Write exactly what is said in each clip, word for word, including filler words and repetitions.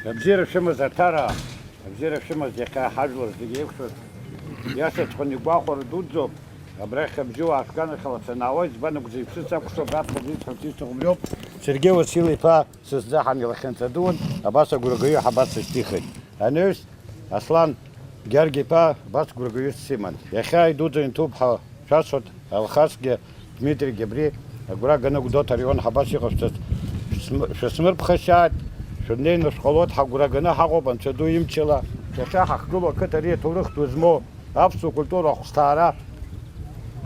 Абзиара шәымаз, Аҭараа, абзиара шәымаз, иахьа ҳажәлар зегьы еиқәшәаз, иашаҵәҟьаны игәахәара дуӡӡоуп. Абрахь абжьы уаашәганахьала санаауа, избан акәзар, иԥсыц акәшоуп, раԥхьаӡа исҳәарц исҭаху убриоуп. Сергеи Уасил-иԥа сысзаҳан илахьынҵа дуун, абас агәрагаҩы ҳабас сышьҭихит. Анаҩс Аслан Гьаргь-иԥа абас гәрагаҩыс симан. Иахьа идуӡӡан иҭубҳәа шәасҳәоит, Алхасгьы Дмитригьы абри агәра ганы Гәдоуҭа араион ҳабас иҟашәҵаз шәсмы-, шәысмырԥхашьааит, шәырнеины шәҟалоит, ҳагәра ганы ҳаҟоуп, Анцәа ду имчала. Иахьа ҳахьгылоу ақыҭа ари аҭоурых ду змоу аԥсуа культура ахәсҭаара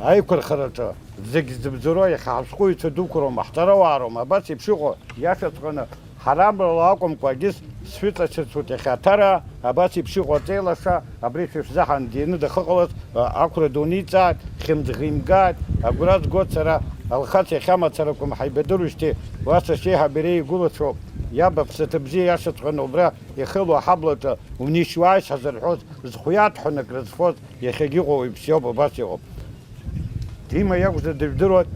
аиқәырхараҿы зегь зыбзоуроу иахьа ҳашәҟәыҩҩцәа дуқәа роума, ҳҵарауаа роума, абас еиԥш иҟоу, иашаҵәҟьаны, ҳара амрала акәымкәа, егьыс сшәыҵацырцуеит иахьа Аҭараа, абас еиԥш иҟоу аҵеилаша, абри шәышәзаҳан дины дахыҟалаз, а, ақәра дуниҵааит, хьымӡӷ имгааит, агәра згоит сара, Алхас иахьа мацарақәа ҳаибадыруеижьҭеи, уа сашьеиҳаб иара игәылацәоуп, иаб аԥсаҭа бзиа иашаҵәҟьаны убра ихыло аҳаблаҿы унишьуааишь ҳазырҳәоз, зхәы иаҭәҳәаны акрызфоз, иахьагьы иҟоу уи бзиоуп, абас иҟоуп. Дима иакәзар дыжәдыруан,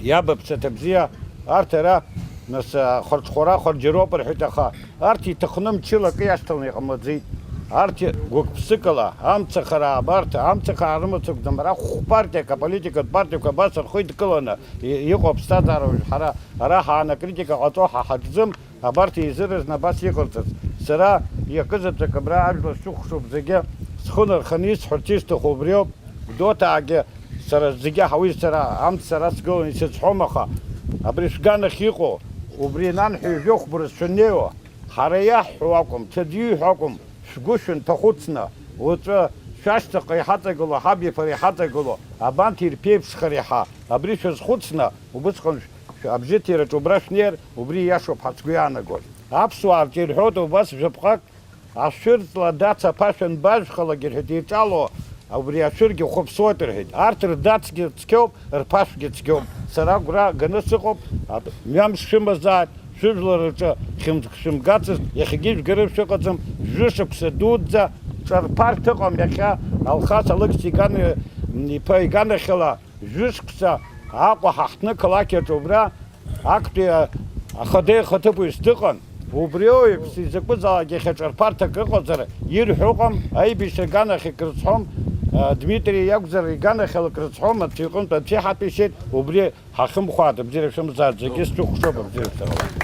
иаб аԥсаҭа бзиа, арҭ ара, нас, ахырҽхәара хырџьароуп рҳәеит, аха арҭ иҭахны мчыла акы иашьҭаланы иҟамлаӡеит. Арҭ гәык-ԥсыкала, амцахара абарҭ, амцахара рымаӡақәа, ара хә-партиак, аполитикатә партиақәа абас рхы идкыланы и-, иҟоу аԥсҭазаара уажә ҳара ара ҳаан акритика ҟаҵо ҳа ҳаҿӡым. Абарҭ еизыразны абас иҟарҵаз, сара иакызаҵәык абра ажәла сҿыхәшоуп зегьы, схы нарханы исҳәарц исҭаху убриоуп, Гәдоуҭаагьы сара зегьы ҳауеит, сара амц сара сгыланы исызҳәом, аха абри шәганахь иҟоу, убри нанҳәа ҩажәи хәба рзы шәаннеиуа, ҳара иаҳҳәо акәым, ҽаӡәы ииҳәо акәым, шәгәы шәынҭахәыцны, уаҵәы шәашьҭахьҟа иҳаҵагылоу, ҳабиԥара иҳаҵагылоу, абанҭ ирԥеиԥшхар иаҳа, абри шәазхәыцны, убысҟан шә-, шә-, абжьыҭираҿы убра шәнеир, убри ииашоуп ҳәа сгәы иаанагоит. Аԥсуаа рҿы ирҳәоит, убас жәаԥҟак ашәыр ҵла дац аԥашәа анбажәхалак, рҳәеит, иҿало, убри ашәыргьы хәаԥсуеит, рҳәеит. Арҭ рдацгьы цқьоуп, рԥашәгьы цқьоуп. Сара агәра ганы сыҟоуп, ат-, мҩамш шәымазааит, шәыжәлар рҿы хьымӡӷ шәымгацызт, иахьагьы ижәгарым шәыҟаӡам, жәышықәса дуӡӡа ҿырԥарҭа ыҟам иахьа, Алхас Алықьса иган-, иԥа иганахьала, Жәышықәса Аҟәа ҳаҳҭны-қалақь аҿы убра актәи ахада ихаҭыԥуаҩс дыҟан. Убри еиԥш изакәызаалак иахьа ҿырԥарҭак ыҟазар, ирҳәо ыҟам, аибашьра аганахь акрызҳәом, а, Дмитри иакәзар, иганахьала акрызҳәом, Анцәа иҟынтә Анцәа иҳаҭәеишьеит, убри ҳахымхәааит, абзиара шәымазааит, зегьы сшәыхәшоуп, абзиара шәарала.